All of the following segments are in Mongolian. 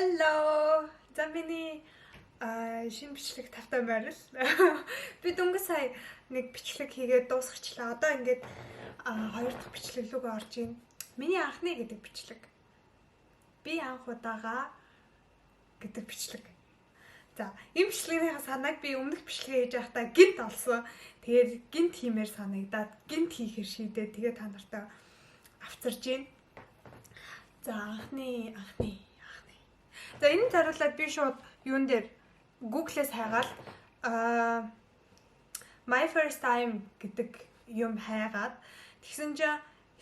Hello. За, миний шинэ бичлэг тавтай морил. Би дөнгөж сая нэг бичлэг хийгээд дуусгачлаа. Одоо ингээд хоёр дахь бичлэг рүүгээ орж ийн. Миний анхны гэдэг бичлэг. Би анх удаага гэдэг бичлэг. За, энэ бичлэгийнхаа санааг би өмнөх бичлэгээ хийж байхдаа гинт олсон. Тэгээд гинт хиймээр санагдаад, гинт хийхээр шийдээ. Тэгээд та нартай авчирж гин. За, анхны анхны анхны. За, энэ хариулаад би шууд юун дээр, Google-ээс хайгаал my first time гэдэг юм хайгаад тэгсэн чинь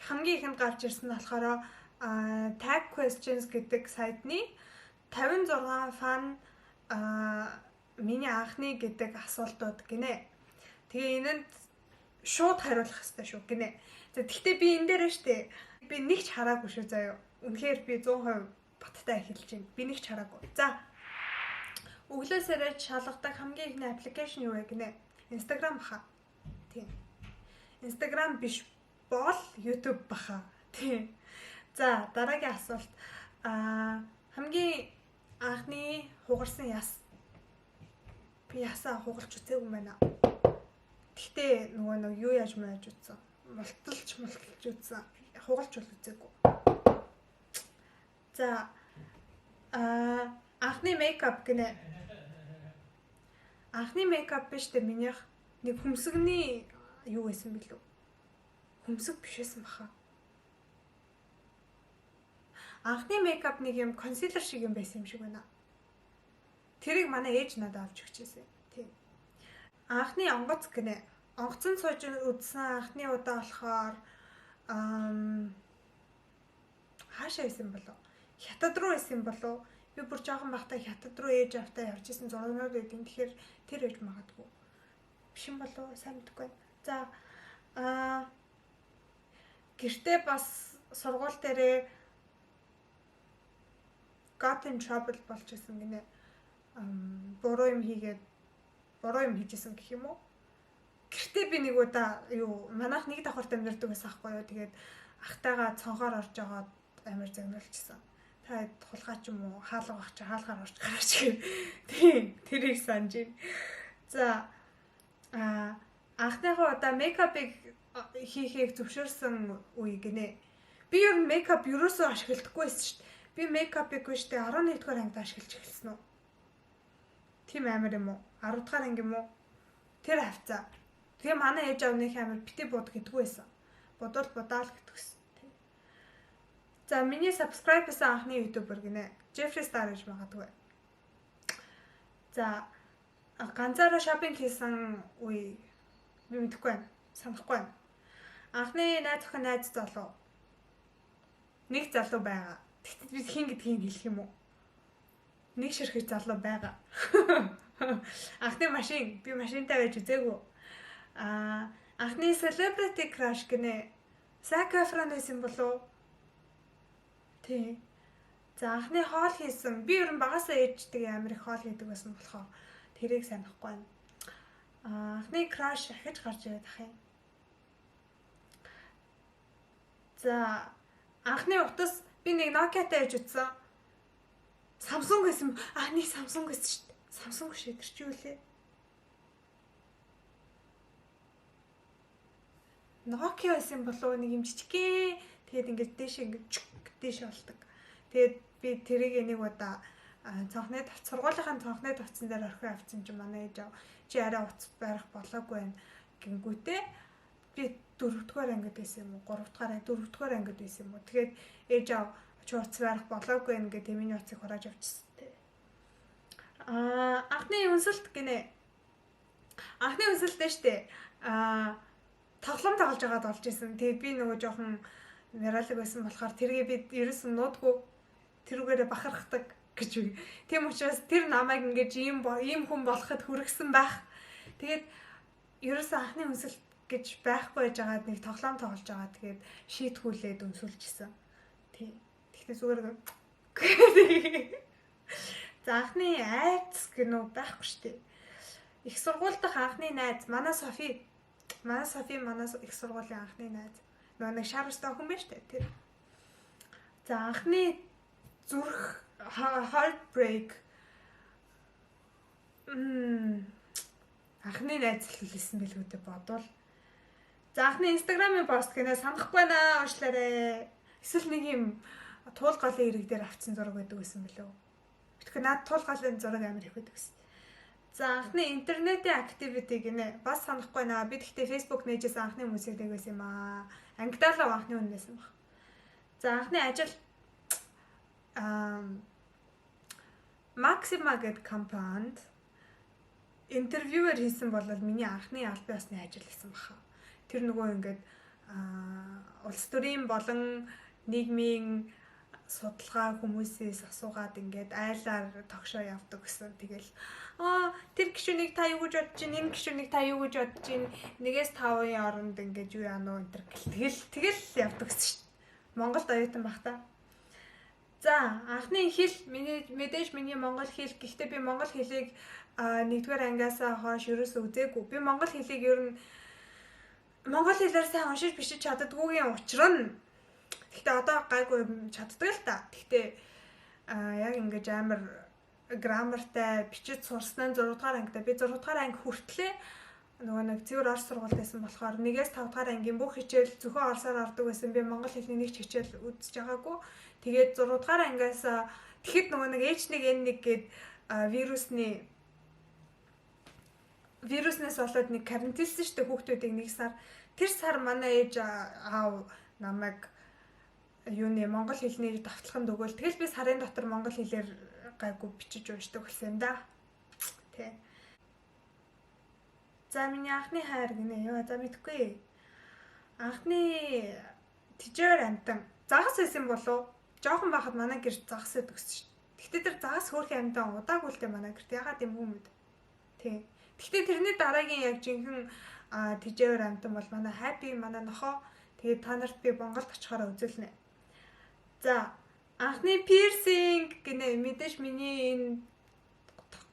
хамгийн ихэнд гарч ирсэн нь болохоор tag questions гэдэг сайтны 56 fun миний анхны гэдэг асуултууд гинэ. Тэгээ энэнд шууд хариулах хэрэгтэй шүү гинэ. За, тэгтээ би энэ дээр штэ, би нэг ч хараагүй шүү заяа. Үнэхээр би 100% баттай хэлж байна. Би нэг ч хараагүй. За, өглөө сэрэж шалгадаг хамгийн ихний application юу вэ гинэ? Instagram баха. Тийм. Instagram биш бол YouTube баха. Тийм. За, дараагийн асуулт. Хамгийн анхны хугарсан яс. Би ясаа хугалж үзээгүй юм байна. Гэхдээ нөгөө нэг юу яаж мааж үзсэн. Мулталж мулталж үзсэн. Хугалж бол үзээгүй. За, анхны makeup гинэ. Анхны makeup биш дээ, минийх нэг хөмсгний юу байсан бэлүү? Хөмсөг биш байсан баха. Анхны makeup нэг юм concealer шиг юм байсан юм шиг байна. Тэрийг манай ээж надад авч өгчээсэн. Тийм. Анхны онгоц гинэ. Онгоцон сууж үзсэн анхны удаа болохоор хаашаа исэн болов? Хятад руу исэн болов? Би бүр жоохон байхдаа хятад руу ээж автаа явж исэн зургнууд байдаг. Тэгэхээр тэр байж магадгүй. Биш юм болов, сайн мэдэхгүй байна. За, гэртээ бас сургууль дээрээ got in trouble болж исэн гинэ. Буруу юм хийгээд, буруу юм хийжсэн гэх юм уу? Гэртээ би нэг удаа юу, манайх нэг давхарт амьдардаг байсан аахгүй юу. Тэгээд ахтайгаа цонхоор орж байгаа амар загнуулчихсан. Та хулгай ч юм уу, хаалга баг чи хаалгаар орж гараач гэх. Тийм, тэрийг санаж байна. За, анхныхаа удаа makeup ыг хийхийг зөвшөөрсөн үе гинэ. Би ер нь makeup ерөөсөө ашигладаггүй байсан шүү дээ. Би makeup ыг шүү дээ 11 дугаар ангид ашиглаж эхэлсэн үү? Тийм амар юм уу? 10 дугаар анги юм уу? Тэр хавцаа. Тэгээ манай ээж аав нэг амар бити бууд гэдэггүй байсан. Бодвол будаал гэдэгсэн. За, миний subscribe хийсэн анхны YouTuber гинэ. Jeffree Star гэж магадгүй. За, ганцаараа shopping хийсэн үе би мэдэхгүй байна. Санахгүй байна. Анхны найз охин, найз залуу. Нэг залуу байгаа. Тэгтэл би хэн гэдгийг хэлэх юм уу? Нэг ширхэг залуу байгаа. Анхны машин, би машинтай байж үзээгүй. Анхны celebrity crush гинэ. Zac Efron байсан болов уу? Тий. За, анхны хоол хийсэн. Би ер нь багасаа ээжтэйг амар их хоол хийдэг байсан болохоор тэрийг санахгүй байна. Анхны crush ахиж гарч ирээд ах юм. За, анхны утас, би нэг Nokia-тай байж утсан. Samsung байсан. А, нэг Samsung байсан шүү дээ. Samsung биш, тэр чи юу лээ? Nokia байсан болов, нэг юм жижигхэн. Тэгээд ингээд дээш, ингээд чүк дээш болдог. Тэгээд би тэрийг нэг удаа цонхны тавц, сургуулийнхаа цонхны тавцсан дээр орхио авсан чинь манай ээж аав чи арай утас барих болоогүй байна гингүүтээ би дөрөвдүгээр ангид байсан юм уу? Гуравдугаар анги, дөрөвдүгээр ангид байсан юм уу? Тэгээд ээж аав чи утас барих болоогүй байна гэдэг миний утсыг хурааж авчихсан. Анхны үнсэлт гинэ. Анхны үнсэлт нь штэ. Тоглоом тоглож байгаад болж исэн. Тэгээд би нөгөө жоохон миралаг байсан болохоор тэргээ би ерөөсөн нуудгүй, тэрүүгээрээ бахархдаг гэж үг. Тийм учраас тэр намайг ингэж ийм ийм хүн болоход хүргэсэн байх. Тэгээд ерөөсөн анхны үнсэлт гэж байхгүй байж байгаад нэг тоглоом тоглож байгаа. Тэгээд шийтгүүлээд үнсүүлчихсэн. Тийм. Тэгтээ зүгээр. За, анхны айц гэнүү, байхгүй шүү дээ. Их сургууль дахь анхны найз манай Софи. Манай Софи манай их сургуулийн анхны найз. Нөгөө нэг шар устай охин байна шүү дээ. Тэр. За, анхны зүрх Heartbreak. Анхны найз хэлсэн билгүү дээ бодвол. За, анхны Instagram-ын пост гинэ, санахгүй байна, уушлаарэ. Эсвэл нэг юм туул голын эрэг дээр авцсан зураг байдаг байсан билүү. Тэгэхээр над туул голын зураг амар их байдаг гэсэн. За, анхны интернетийн activity гинэ, бас санахгүй байна. Би тэгтээ Facebook нээжээс анхны хүмүүсийг нэг байсан юм аа. Ангидалаа анхны хүн байсан баг. За, анхны ажил Maxima гэд компанид интервьюер хийсэн бол миний анхны албан ёсны ажил гэсэн баха. Тэр нөгөө ингээд улс төрийн болон нийгмийн судалгаа хүмүүсээс асуугаад ингээд айлаар тогшоо явдаг гэсэн. Тэгэл тэр гишүүнийг та юу гэж бодож чинь, энэ гишүүнийг та юу гэж бодож чинь, 1-ээс 5-ын оронд ингээд юу яана уу энэ гэл. Тэгэл явдаг гэсэн шүү дээ. Монголд оюутан байх та. За, анхны хэл миний мэдээж миний монгол хэл, гэхдээ би монгол хэлийг нэгдүгээр ангиасаа хойш ерөөсөө үзээгүй. Би монгол хэлийг ер нь монгол хэлээр сайн уншиж бичиж чаддгүйгийн учир нь. Гэхдээ одоо гайгүй чаддаг л та. Гэхдээ яг ингэж амар граммартай бичиж сурсан нь 6 дугаар ангида. Би 6 дугаар анги хүртлээ нөгөө нэг цэвэр орос сургуульд байсан болохоор 1-ээс 5 дугаар ангийн бүх хичээл зөвхөн оросоор ордог байсан. Би монгол хэлний нэг ч хичээл үзэж байгаагүй. Тэгээд 6 дугаар ангиас тэгэхэд нөгөө нэг H1N1 гээд вируснээс болоод нэг карантинлсан шүү дээ хүүхдүүдийг нэг сар. Тэр сар манай ээж аав намайг юуны монгол хэлний давталганд өгөөл. Тэгэл би сарын дотор монгол хэлээр гайгүй бичиж уншдаг болсон юм да. Тэ. За, миний анхны хайр гинэ. Йоо, за мэдэхгүй. Анхны тэжээр амьтан загас байсан болов? Жохон байхад манай гэрт загас байдаг гэсэн шүү. Гэхдээ тэр загас хөөрхөн амьтан удаагүй л дээ манай гэрт. Ягаад юм бэ мэд. Тий. Гэхдээ тэрний дараагийн яг жинхэнэ тэжээвэр амьтан бол манай Happy, манай нохоо. Тэгээд та нарт би Монголд очихороо үзүүлнэ. За, анхны piercing гинэ, мэдээж миний энэ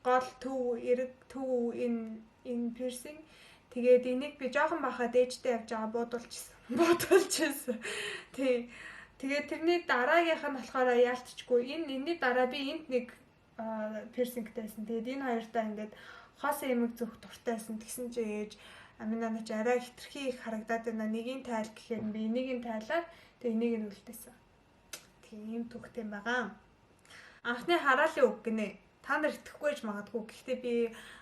гол төв эрэг төв энэ piercing. Тэгээд энийг би жоохон байхад ээжтэй явж байгаа буудуулчихсан. Буудуулчихсан. Тий. Тэгээд тэрний дараагийнх нь болохоор яалтчгүй энэ энэний дараа би энд нэг piercing тэй байсан. Тэгээд энэ хоёртаа ингээд хоосон эмэг зөөх дуртай байсан. Тэгсэн чи ээж амина наа чи арай хитрхи их харагдаад байна. Нэгийг тайл гэхээр би энийг нь тайлаад тэгээ энийг нь үлдээсэн. Тийм түүхтэй байгаа. Анхны хараалын үг гинэ. Та нар итгэхгүй ч магадгүй. Гэхдээ би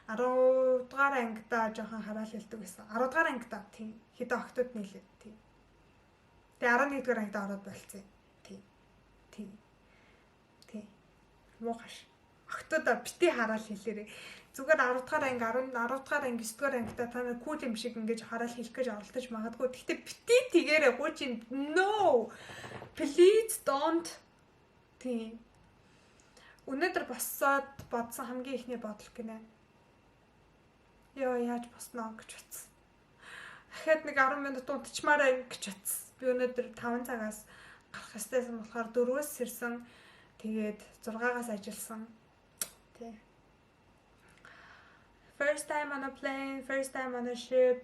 10 дугаар ангидаа жоохон хараал хэлдэг байсан. 10 дугаар ангидаа, тийм. Хэдэн октод нийлээд, тийм. Тэгээ 11 дугаар ангидаа ороод болцсон. Тийм. Тийм. Тийм. Муухаш. Октодоо бити хараал хэлээрэй. Зүгээр 10 дугаар анги, 10 10 дугаар анги, 9 дугаар ангидаа та нар cool юм шиг ингэж хараал хэлэх гэж оролдож магадгүй. Гэхдээ бити тэгээрэй гуйчин, no. Please don't. Тийм. Өнөөдөр босоод бодсон хамгийн ихний бодол гинэ. Йоо, яаж босноо гэж бодсон. Дахиад нэг 10 минут унтчмаар байна гэж бодсон. Би өнөөдөр 5 цагаас гарах ёстойсэн болохоор 4-өөс сэрсэн. Тэгээд 6-аас ажилласан. Тий. First time on a plane, first time on a ship.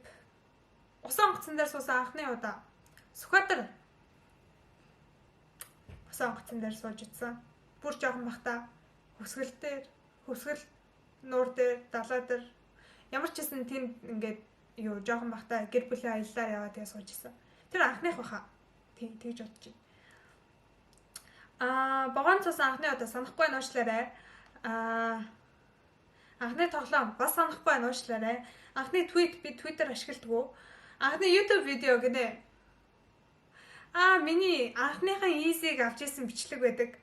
Усан онгоцон дээр суусан анхны удаа. Сүхбаатар усан онгоцон дээр сууж идсэн. Бүр жоохон бахта хөвсгөл дээр, хөвсгөл нуур дээр, далай дээр ямар ч гэсэн тэнд ингээд юу жоохон бахта гэр бүлийн аяллаар яваад тэгээ сууж исэн. Тэр анхных баха. Тийм, тэгж бодож байна. Вогоон цусан анхны удаа санахгүй байна, уучлаарай. Анхны тоглоом бас санахгүй байна, уучлаарай. Анхны tweet, би Twitter ашигладаг. Анхны YouTube видео гинэ. Миний анхныхаа Yeezy-г авч исэн бичлэг байдаг.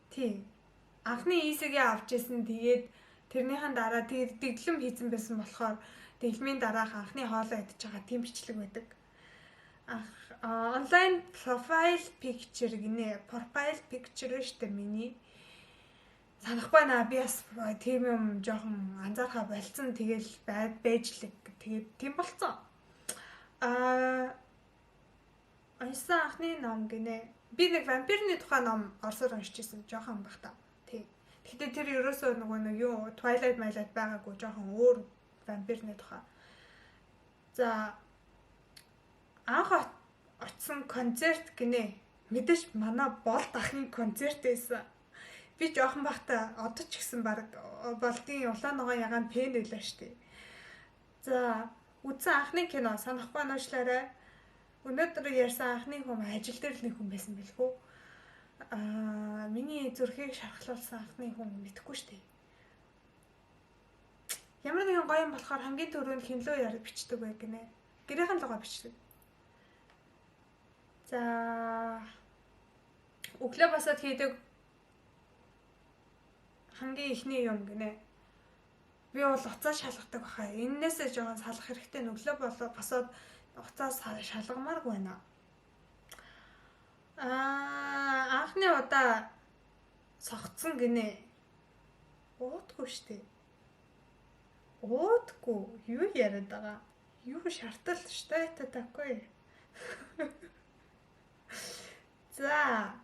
Тийм. Анхны Yeezy-гээ авч исэн. Тэгээд тэрнийхэн дараа тэгээд дэглэм хийсэн байсан болохоор дэглэмийн дараах анхны хоолоо идэж байгаа тийм бичлэг байдаг. Анх онлайн profile picture гинэ. Profile picture шүү дээ миний. Санахгүй байна. Би бас тийм юм жоохон анзаархаа болцсон. Тэгэл байж л тэгээд тийм болцсон. Уншсан анхны ном гинэ. Би нэг вампирны тухай ном орсоор уншиж исэн жоохон багтаа. Тий. Гэхдээ тэр ерөөсөө нөгөө нэг юу Twilight Twilight байгаагүй, жоохон өөр вампирны тухай. За, анх очсон концерт гинэ. Мэдээж манай болд ахын концерт байсан. Би жоохон байхдаа одоо ч гэсэн баг болдгийн улаан ногоон ягаан пен байлаа штэ. За, үзсэн анхны кино санахгүй нуушлаарай. Өнөөдөр ярьсан анхны хүн ажил дээр л нэг хүн байсан бэлхүү. Аа, миний зүрхийг шархлуулсан анхны хүн мэдэхгүй штэ. Ямар нэгэн гоё юм болохоор хамгийн түрүүнд хинлөө яар бичдэг бай гинэ. Гэрийнхэн лугаа бичдэг. За, өглөө босоод хийдэг хамгийн ихний юм гинэ. Би бол уцаа шалгадаг баха. Эннээсээ жоохон салах хэрэгтэй. Өглөө болоо босоод уцаа шалгамааргүй байна. Аа, анхны удаа согцсон гинэ. Уудгүй штэ. Уудгүй. Юу яриад байгаа? Юу шартал штэ это такое. За.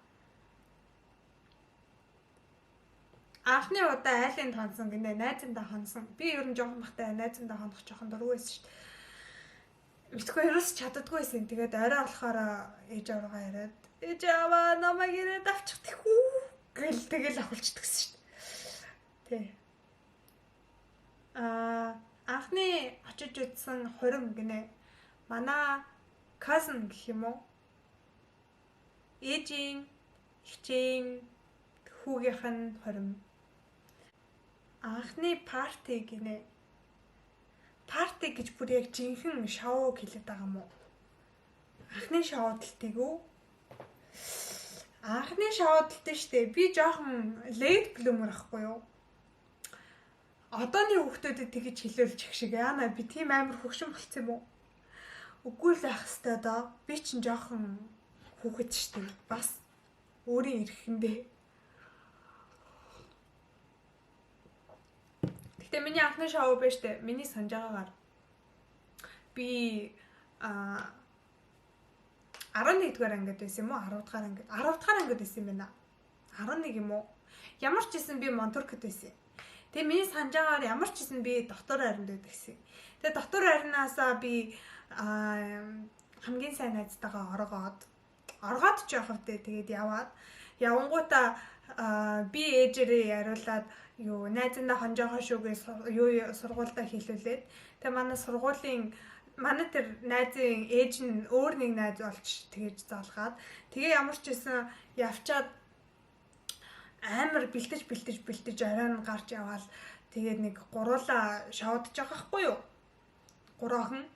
Анхны удаа айлын тонсон гинэ, найзандаа хонсон. Би ер нь жоохон бахтай найзандаа хонох жоохон дургүй байсан шүү дээ. Мэдгүй ерөөс чаддаггүй байсан. Тэгээд орой болохоор ээж аваагаа яриад, ээж аваа намайг ирээд авчих тэхүү гэл тэгэл ахуулчихдагсэн шүү дээ. Тэ. Аа, анхны очиж үзсэн хурим гинэ. Манай cousin гэх юм уу? Ээжийн хичээн хүүгийнх нь хурим. Анхны party гинэ. Party гэж бүр яг жинхэнэ шоу хэлээд байгаа юм уу? Анхны шоудалтыг үү? Анхны шоудалт нь штэ. Би жоохон late bloomer ахгүй юу? Одооны хүүхдүүдэд тэгэж хэлүүлчих шиг яана би тийм амар хөгшин болцсон юм уу? Үгүй л байх хэвээр доо. Би чинь жоохон хүүхэд штэ. Бас өөрийн эрхэндээ. Гэтэ миний анхны шоу байж штэ. Миний санаж байгаагаар би 11-р ангид байсан юм уу? 10-р ангид. 10-р ангид байсан юм байна. 11 юм уу? Ямар ч байсан би Монтуркд байсан. Тэгээ миний санаж байгаагаар ямар ч байсан би дотор хайранд байдаг гэсэн. Тэгээ дотор хайрнаасаа би хамгийн сайн найзтайгаа оргоод ч явах вдэ. Тэгээд яваад явангуудаа би ээжээрээ яриулаад юу найзандаа хонжоогоо шүүгээ юу сургуульдаа хэлүүлээд тэгээ манай сургуулийн манай тэр найзын ээж нь өөр нэг найз болж тэгэж залгаад тэгээ ямар ч байсан явчаад амар бэлтэж оройн гарч яваал тэгээд нэг гуруулаа шоудж байгаа хгүй юу? Гурван.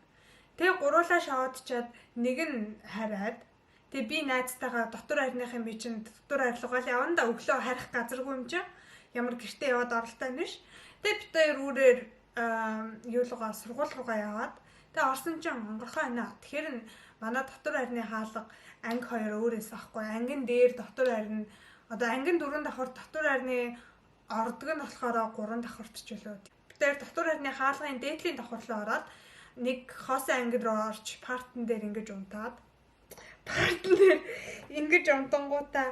Тэгээ гуруулаа шоудчаад нэг нь хараад тэгээ би найзтайгаа дотор хайрныхын би чинь дотор хайрлуугаал явна да өглөө харих газаргүй юм чинь ямар гэртээ яваад оролтой биш. Тэгээ бид хоёр үүрээр юу лугаа сургууль руугаа яваад тэгээ орсон чинь онгорхой байна. Тэгэхээр нь манай дотор хайрны хаалга анги хоёр өөрөөс ахгүй. Ангин дээр дотор хайрны одоо ангийн 4 давхар дотор хайрны ордог нь болохоор 3 давхарт ч үлээ. Бид хоёр дотор хайрны хаалгын дээдлийн давхар руу ороод нэг хоосон анги руу орж партн дээр ингэж унтаад партн дээр ингэж унтангуудаа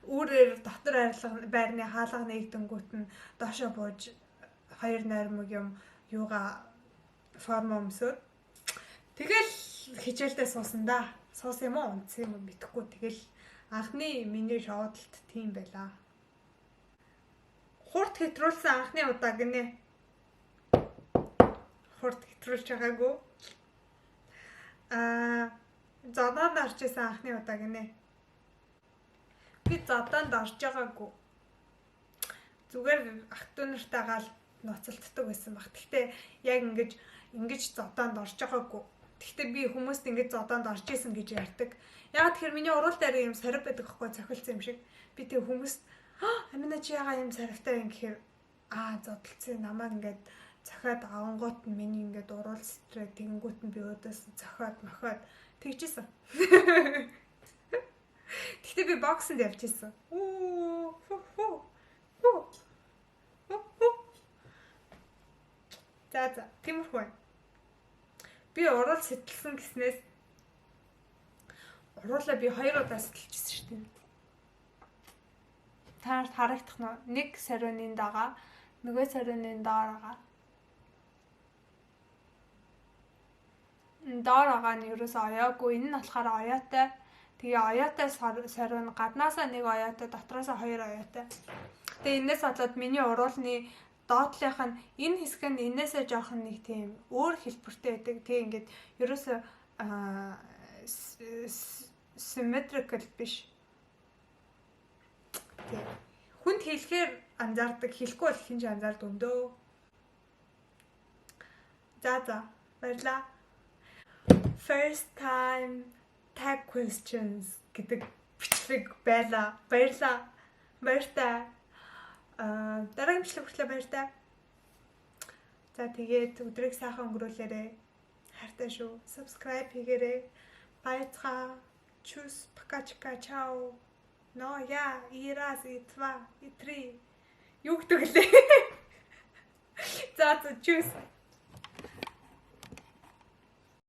үүрээр дотор хайрлага байрны хаалга нэгдэнгүүт нь доошо бууж хоёр нойрмог юм юугаа форм өмсөөд тэгэл хичээлдээ суусан да. Суусан юм уу унтсан юм уу мэдэхгүй. Тэгэл анхны миний шоудалт тийм байлаа. Хурд хэтрүүлсэн анхны удаа гинэ. Хурд хэтрүүлж байгаагүй. Аа, зодоонд орж исэн анхны удаа гинэ. Би зодоонд орж байгаагүй. Зүгээр ах トゥ нартайгаа л нуцалтдаг байсан баг. Гэхдээ яг ингэж зодоонд орж байгаагүй. Гэхдээ би хүмүүст ингэж зодоонд орж исэн гэж ярьдаг. Яг тэгэхээр миний уруул дээр юм сорив байдаг хгүй цохилцсон юм шиг. Би тэг хүмүүст амина чи ягаа юм сорвтой юм гэхээр аа зодолцсон намайг ингээд цохиод авангуут нь миний ингээд уруул сэтрээ тэгэнгүүт нь би өөдөөс цохиод мохиод тэгжсэн. Гэхдээ би боксонд явж исэн. Уу ху ху. Ху. За за тиймэрхүү байна. Би уруул сэтэлсэн гэснээс уруулаа би 2 удаа сэтэлчихсэн шүү дээ. Та нарт харагдах нь нэг сариуны дагаа, нөгөө сариуны доор байгаа. Доор байгаа нь ерөөсөө оёогүй. Энэ нь болохоор оёотой. Тэгээ оёотой сорви нь гаднаасаа нэг оёотой, дотроосоо хоёр оёотой. Тэгээ энэс болоод миний уруулны доотлынх нь энэ хэсэг нь энээсээ жоохон нэг тийм өөр хэлбэртэй байдаг. Тэгээ ингээд ерөөсөө symmetrical биш. Тэг. Хүнд хэлэхээр анзаардаг, хэлэхгүй бол хэн ч анзаардаг юм дөө. За, баярлаа. First time tag questions гэдэг бичлэг байлаа. Баярлаа. Баяртай. Дараагийн бичлэг хүртлээ баяртай. За, тэгээд өдрийг сайхан өнгөрүүлээрэй. Хайртай шүү. Subscribe хийгээрэй. Баяцгаа. Tschüss, пока, чика, чао. Но я и раз, и два, и три. Юу гэдэг лээ. За, tschüss.